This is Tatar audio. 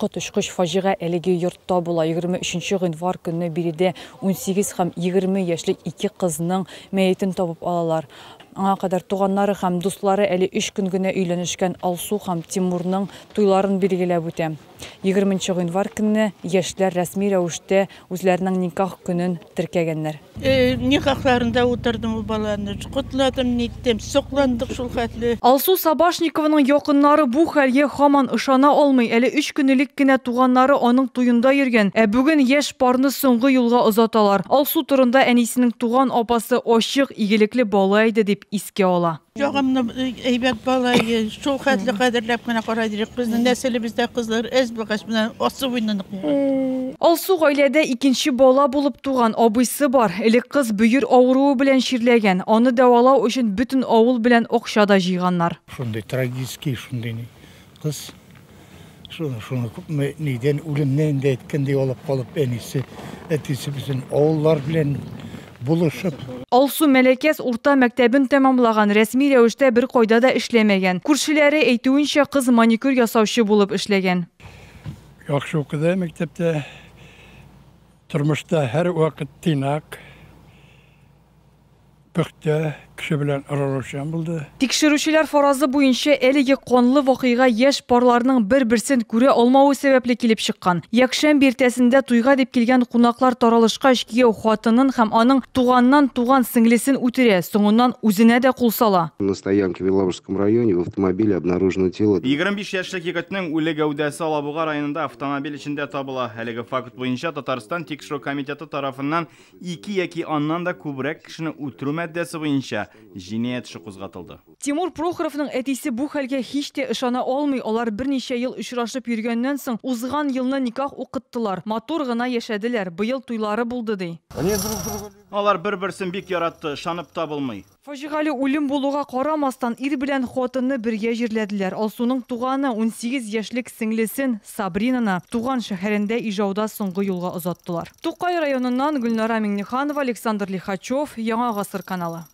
Коточкыч фаҗига әлеге йортта була. 23 гыйнвар көнне биредә 18 һәм 20 яшьлек ике кызның мәетен табып алалар. Аңа кадәр туганнары һәм дуслары әле өч көн генә өйләнешкән Алсу һәм Тимурның туйларын билгеләп үтә. 20 гыйнвар көнне яшьләр рәсми рәвештә үзләренең никах көнен теркәгәннәр. Никахларында утырдым ул баланы. Котладым, ниттем, сокландык шул хәтле. Алсу Сабашникованың якыннары бу хәлгә һаман ышана алмый. Әле өч көн элек кенә туганнары аның туенда йөргән. Ә бүген яшь парны соңгы юлга озаталар. Алсу турында әнисенең туган апасы ачык, игелекле бала иде дип искә ала. Ягымлы, әйбәт бала иде. Шул хәтле кадерләп кенә карый идек. Безнең нәселебездә кызлар әз булгач, менә особенно нык. Алсу гаиләдә икенче бала булып туган, абыйсы бар. Элек кыз бөер авыруы белән чирләгән. Аны дәвалау өчен бөтен авыл белән акча да җыйганнар. Шундый трагический, шундый ни кыз. Шуны, шуны күпме нидән үлемнән дә әйткәндәй алып калып әнисе, әтисе бөтен авыллар белән булышып. Алсу Мәләкәс урта мәктәбен тәмамлаган, рәсми рәвештә беркайда да эшләмәгән. Күршеләре әйтүенчә, кыз маникюр ясаучы булып эшләгән. Яхшы укыды мәктәптә. Тормышта һәрвакыт тыйнак. Пөхтә, кеше белән аралашучан булды. Тикшерүчеләр фаразы буенча, әлеге канлы вакыйга яшь парларның бер-берсен күрә алмавы сәбәпле килеп чыккан. Якшәмбе иртәсендә туйга дип килгән кунаклар таралышкач, кияү хатынын һәм аның туганнан туган сеңлесен үтерә, соңыннан үзенә дә кул сала. На стоянке в Елабужском районе в автомобиле обнаружено тело. 25 яшьлек егетнең үле гәүдәсе Алабуга районында автомобиль эчендә табыла. Әлеге факт буенча Татарстан Тикшерү комитеты тарафыннан ике яки аннан да күбрәк кешене үтерү маддәсе буенча җинаять эше кузгатылды. Тимур Прохоровның әтисе бу хәлгә һич тә ышана алмый. Алар берничә ел очрашып йөргәннән соң, узган елны никах укыттылар. Матур гына яшәделәр. Быел туйлары булды, ди. Алар бер-берсен бик яратты, ышанып та булмый. Фаҗигале үлем булуга карамастан, ир белән хатынны бергә җирләделәр. Алсуның туганы, 18 яшьлек сеңлесен, Сабринаны, туган шәһәрендә Ижауда соңгы юлга озаттылар. Тукай районыннан Гөлнара Миңнеханова, Александр Лихачев, Яңа Гасыр каналы.